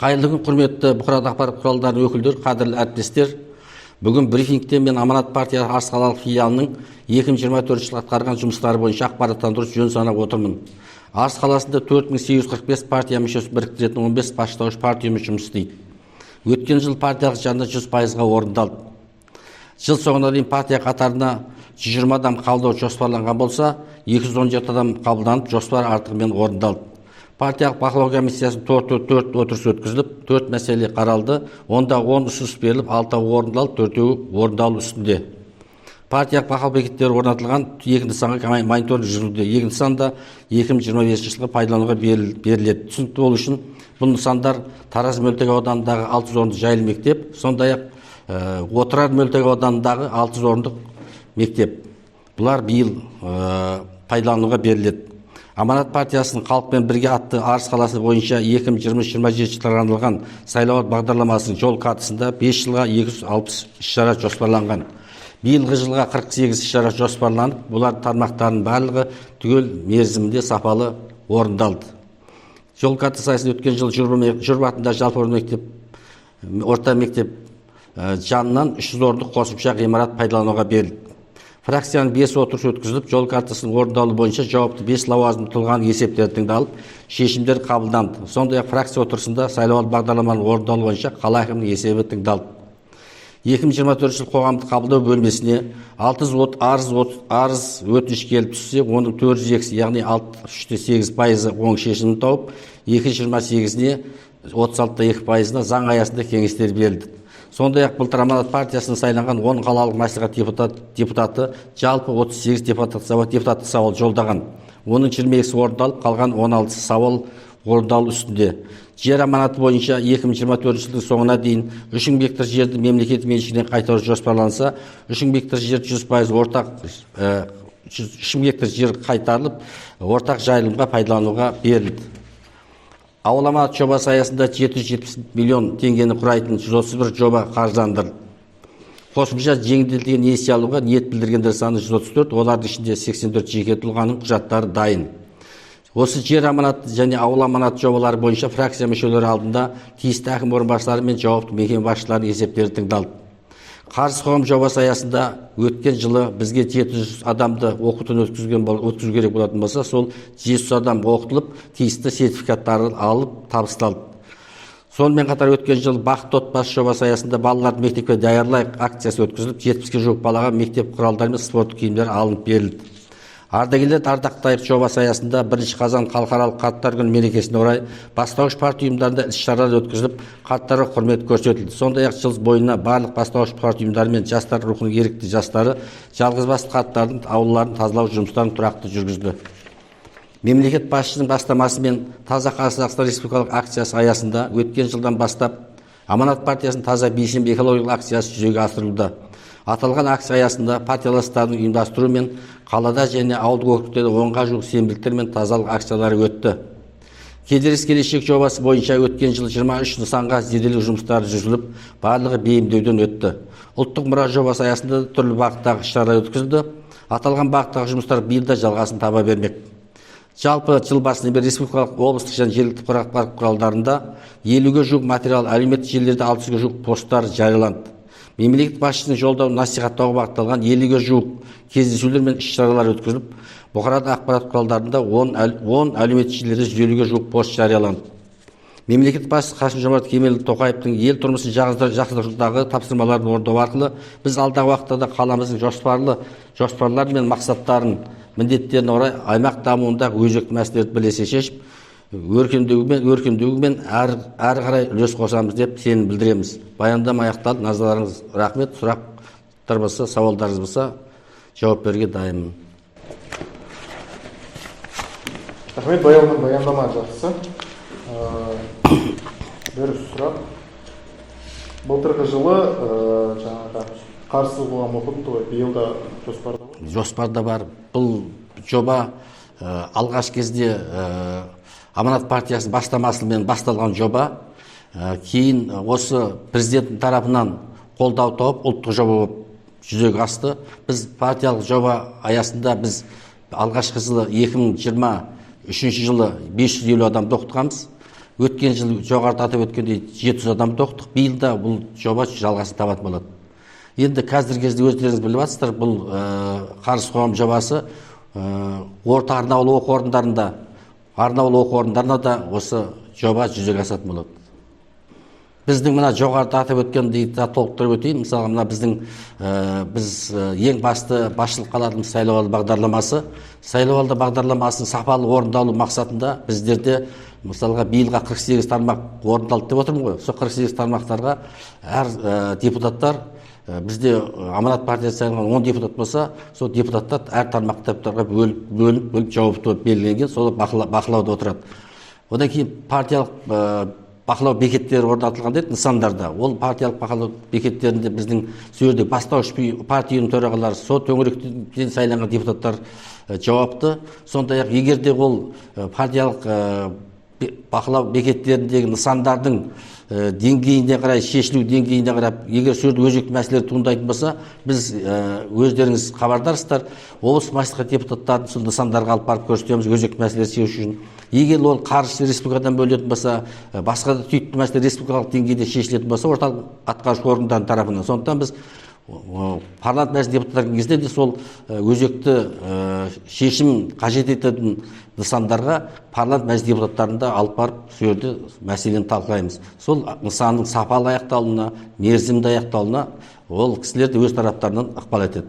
Қайырлы күн, құрметті бұқаралық ақпарат құралдарының өкілдері, қадірлі әріптестер. Бүгін брифингте мен Аманат партия Арыс қалалық филиалының 2024 жылы атқарған жұмыстары бойынша ақпараттандыру жөн санап отырмын. Арыс қаласында 4845 партия мүшесі біріктіретін 15 бастауыш партия жұмыс істейді. Өткен жыл партиялық жанында 100%-ға орындалды. Жыл соңына дейін партия қатарына 120 адам қабылдау жоспарланған болса, 217 адам қабылданып, жоспар артығымен орындалды. Партиялық бақылау комиссиясының төрт отырыс өткізіліп, 4 мәселе қаралды. Онда 10 ұсыныс беріліп, 6 орындалды, 4-еуі орындалу үстінде. Партиялық бақылау бекеттері орнатылған 2 нысанға мониторинг жүргізілуде. 2 нысан да 2025 жылғы пайдалануға беріледі. Түсінікті болу үшін бұл нысандар Тараз мөлтек ауданындағы 600 орындық жайлы мектеп, сондай-ақ Отырар мөлтек ауданындағы 600 орындық мектеп. Бұлар биыл пайдалануға беріледі. Аманат партиясының халықпен бірге атты Арыс қаласы бойынша 2023-2027 жылдарға арналған сайлау бағдарламасының жол картасында 5 жылға 260 іс-шара жоспарланған. Биылғы жылға 48 іс-шара жоспарланып, бұлар тармақтарының барлығы түгел мерзімінде сапалы орындалды. Жол картасы аясында өткен жыл Жұрба атындағы жалпы орта мектеп жанынан 300 орындық қосымша ғимарат пайдалануға берілді. Фракцияның 5 отырысы өткізіліп, жол картасының орындалуы бойынша жауапты 5 лауазымды тұлғаның есептері тыңдалып, шешімдер қабылданды. Сондай-ақ фракция отырысында сайлауалды бағдарламаның орындалуы бойынша қала әкімінің есебі тыңдалды. 2024 жыл қоғамдық қабылдау бөлмесіне 600 арыз өтініш келіп түссе, оның 402-сі, яғни 63,8% оң шешімін тауып, 228-іне 36,2%-ына заң аясында кеңестер берілді. Сондай-ақ былтыр Аманат партиясынан сайланған 10 қалалық мәслихат депутаты жалпы 38 депутаттық сауал жолдаған. Оның 22-сі орындалып, қалған 16-сы сауал орындалу үстінде. Жер аманаты бойынша 2024 жылдың соңына дейін 3000 гектар жерді мемлекет меншігінен қайтару жоспарланса, 3000 гектар жер 100% ортақ, 3000 гектар жер қайтарылып, ортақ жайылымға пайдалануға берілді. Ауыл аманат жобасы аясында 770 миллион теңгені құрайтын 131 жоба қаржыландырылды. Қосымша жеңілдетілген несие алуға ниет білдіргендер саны 134, олардың ішінде 84 жеке тұлғаның құжаттары дайын. Осы жер аманаты және ауыл аманаты жобалары бойынша фракция мүшелері алдында тиісті әкім орынбасарлары мен жауапты мекеме басшыларының есептері тыңдалды. Қарыз қоғам жобасы аясында өткен жылы бізге 700 адамды оқытудан өткізу керек болатын болса, сол 700 адам оқытылып, тиісті сертификаттары алып табысталды. Сонымен қатар өткен жыл Бақытты отбасы жобасы аясында балаларды мектепке даярлайық акциясы өткізіліп, 70-ке жуық балаға мектеп құралдары мен спорттық киімдер алынып берілді. Ардагерлерді ардақтайық жобасы аясында 1 қазан халықаралық қарттар күні мерекесіне орай бастауыш партия ұйымдарында іс-шаралар өткізіліп, қарттарға құрмет көрсетілді. Сондай-ақ жыл бойына барлық бастауыш партия ұйымдары мен жастар рухының ерікті жастары жалғызбасты қарттардың аулаларын тазалау жұмыстарын тұрақты жүргізді. Мемлекет басшысының бастамасымен Таза Қазақстан республикалық акциясы аясында өткен жылдан бастап Аманат партиясының Таза бейсенбі экологиялық акциясы жүзеге асырылуда. Аталған акция аясында партияластардың ұйымдастыруымен қалада және ауылдық округтерде 10-ға жуық сенбіліктер мен тазалық акциялары өтті. Кедергісіз келешек жобасы бойынша өткен жылы 23 нысанға зерделеу жұмыстары жүргізіліп, барлығы бейімдеуден өтті. Ұлттық мұра жобасы аясында түрлі бағыттағы іс-шаралар өткізілді. Аталған бағыттағы жұмыстар биыл да жалғасын таба бермек. Жалпы жыл басынан бері республикалық, облыстық және жергілікті ақпарат құралдарында 50-ге жуық материал, әлеуметтік желілерде 600-ге жуық посттар жарияланды. Мемлекет басшысының жолдауын насихаттауға бағытталған 50-ге жуық кездесулер мен іс-шаралар өткізіліп, бұқаралық ақпарат құралдарында 10 әлеуметтік желілерде 150-ге жуық пост жарияланды. Мемлекет басшысы Қасым-Жомарт Кемелұлы Тоқаевтың ел тұрмысын жақсартудағы тапсырмаларын орындау арқылы біз алдағы уақытта да қаламыздың жоспарлары мен мақсаттарын, міндеттеріне орай аймақ дамуындағы өзекті мәселелерді бірлесе шешіп, өркендеумен әрі қарай үлес қосамыз деп сенім білдіреміз. Баяндама аяқталды. Назарларыңыз рахмет. Сұрақтар болса, сауалдарыңыз болса, жауап беруге дайынмын. Рахмет, баяндама жақсы. Бір сұрақ. Былтырғы жылы жаңағы қарсыз қоғам оқытылды ғой, биыл да жоспарда бар? Жоспарда бар. Бұл жоба алғаш кезде Аманат партиясының бастамасымен басталған жоба, кейін осы президенттің тарапынан қолдау тауып, ұлттық жоба болып жүзеге асты. Біз партиялық жоба аясында алғашқы жылы 2023 жылы 550 адамды оқытқанбыз. Өткен жыл жоғарыда атап өткендей 700 адам тоқтық. Биыл да бұл жоба жалғасын табатын болады. Енді қазіргі кезде өздеріңіз біліп жатсыздар, бұл қарыз қоғам жобасы орта арнаулы оқу орындарында, арнаулы оқу орындарында да осы жоба жүзеге асатын болады. Біздің мына жоғарыда атап өткендей толықтырып өтейін. Мысалы, мына біздің біз ең басты басшылыққа алатын сайлауалды бағдарламасы. Сайлауалды бағдарламасын сапалы орындалу мақсатында біздерде мысалға биылға 48 тармақ орындалды деп отырмын ғой. Сол 48 тармақтарға әр депутаттар, бізде Аманат партиясы сайланған 10 депутат болса, сол депутаттар әр тармақтарға бөліп, бөліп, бөліп жауапты болып белгіленген, сол бақылауда отырады. Одан кейін партиялық бақылау бекеттері орнатылған деді нысандарда. Ол партиялық бақылау бекеттерінде біздің сол жерде бастауыш партияның төрағалары, сол төңіректен сайланған депутаттар жауапты. Сондай-ақ егер де ол партиялық бақылау бекеттеріндегі нысандардың деңгейіне қарай, шешілу деңгейіне қарап, егер сол жерде өзекті мәселелер туындайтын болса, біз өздеріңіз хабардарсыздар, облыс мәслихат депутаттарын сол нысандарға алып барып көрсетеміз өзекті мәселелер шешу үшін. Егер ол қаржы республикадан бөлінетін болса, басқа да түйткілді мәселе республикалық деңгейде шешілетін болса, орталық атқарушы органдардың тарапынан. Сондықтан біз парламент мәжілісінің депутаттары кезде де сол өзекті шешім қажет ететін нысандарға парламент мәжілісі депутаттарын да алып барып, сол жерде мәселені талқылаймыз. Сол нысанның сапалы аяқталуына, мерзімді аяқталуына ол кісілер де өз тараптарынан ықпал етеді.